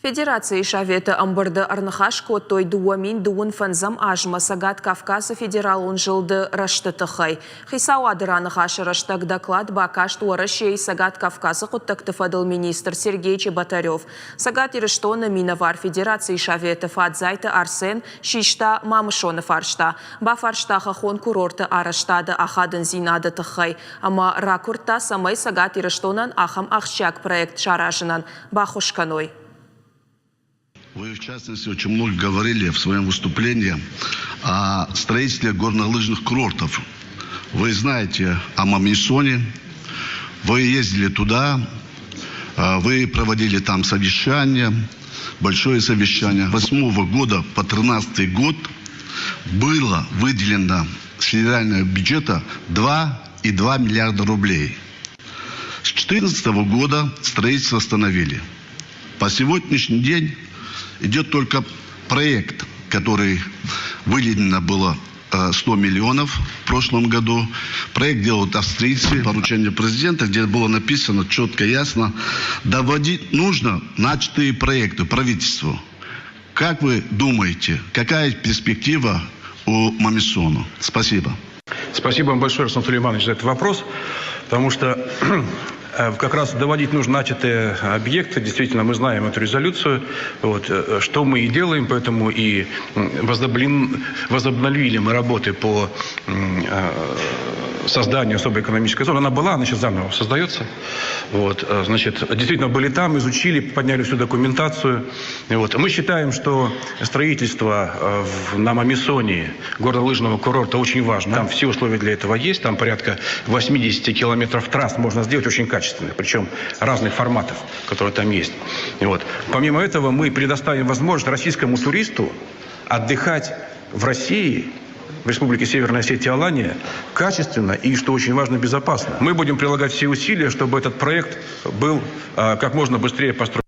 Федерацийы Советы ӕмбырды ӕрныхас кодтой 2025 азмӕ Цӕгат Кавказы федералон зылды рӕзты тыххӕй. Хицауады раныхасы рӕстӕг доклад бакаст Уӕрӕсейы Цӕгат Кавказы хъуыддӕгты фӕдыл министр Сергей Чеботарев. Цӕгат Ирыстоны минӕвар Федерацийы Советы Фадзайты Арсен систа Мамысоны фарста, бафарста хӕххон курорты арӕзтады ахадындзинады тыххӕй ӕмӕ ракуырдта, цӕмӕй Цӕгат Ирыстонӕн ахӕм ахсджиаг проект саразынӕн баххуыс кӕной. Вы, в частности, очень много говорили в своем выступлении о строительстве горнолыжных курортов. Вы знаете о Мамисоне, вы ездили туда, вы проводили там совещание, большое совещание. С 8 года по 13 год было выделено с федерального бюджета 2,2 миллиарда рублей. С 2014 года строительство остановили. По сегодняшний день идет только проект, который выделено было 100 миллионов в прошлом году. Проект делают австрийцы. Поручение президента, где было написано четко, ясно, доводить нужно начатые проекты правительству. Как вы думаете, какая перспектива у Мамисону? Спасибо. Спасибо вам большое, Руслан Сулейманович, за этот вопрос, потому что как раз доводить нужно начатые объекты. Действительно, мы знаем эту резолюцию, вот, что мы и делаем, поэтому и возобновили мы работы по созданию особой экономической зоны. Она была, она сейчас заново создается. Вот, значит, действительно, были там, изучили, подняли всю документацию. Вот. Мы считаем, что строительство на Мамисоне горнолыжного курорта очень важно. Там все условия для этого есть. Там порядка 80 километров трасс можно сделать очень качественных, причем разных форматов, которые там есть. Вот. Помимо этого, мы предоставим возможность российскому туристу отдыхать в России, в Республике Северная Осетия Алания, качественно и, что очень важно, безопасно. Мы будем прилагать все усилия, чтобы этот проект был как можно быстрее построен.